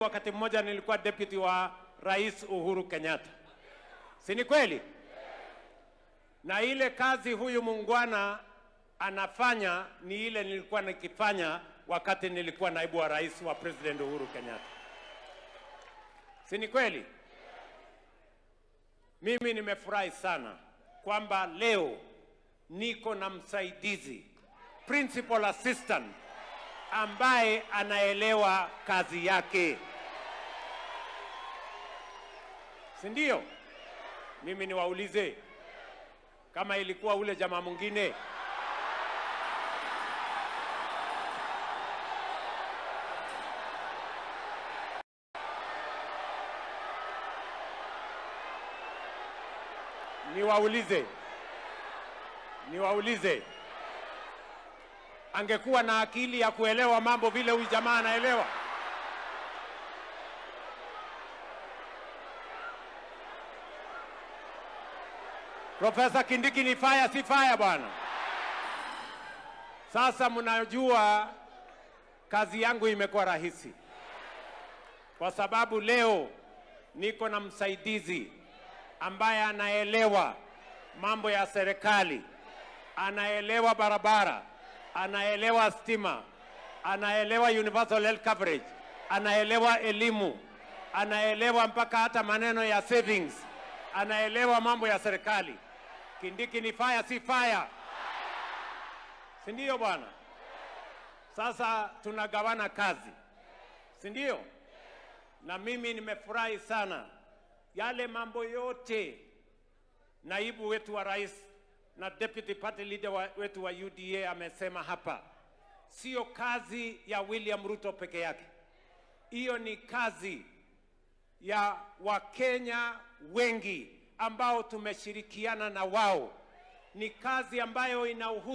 Wakati mmoja nilikuwa deputy wa Rais Uhuru Kenyatta, si ni kweli? Na ile kazi huyu muungwana anafanya ni ile nilikuwa nikifanya wakati nilikuwa naibu wa rais wa President Uhuru Kenyatta, si ni kweli? Mimi nimefurahi sana kwamba leo niko na msaidizi, principal assistant, ambaye anaelewa kazi yake, si ndio? Mimi niwaulize kama ilikuwa ule jamaa mwingine. Niwaulize, niwaulize, angekuwa na akili ya kuelewa mambo vile huyu jamaa anaelewa? Profesa Kindiki ni fire, si fire bwana? Sasa mnajua kazi yangu imekuwa rahisi kwa sababu leo niko na msaidizi ambaye anaelewa mambo ya serikali, anaelewa barabara, anaelewa stima, anaelewa universal health coverage, anaelewa elimu, anaelewa mpaka hata maneno ya savings, anaelewa mambo ya serikali. Kindiki ni fire, si fire? Si ndio bwana? Sasa tunagawana kazi, si ndio? Na mimi nimefurahi sana yale mambo yote naibu wetu wa rais na deputy party leader wetu wa UDA amesema hapa, sio kazi ya William Ruto peke yake. Hiyo ni kazi ya Wakenya wengi ambao tumeshirikiana na wao. Ni kazi ambayo inahusu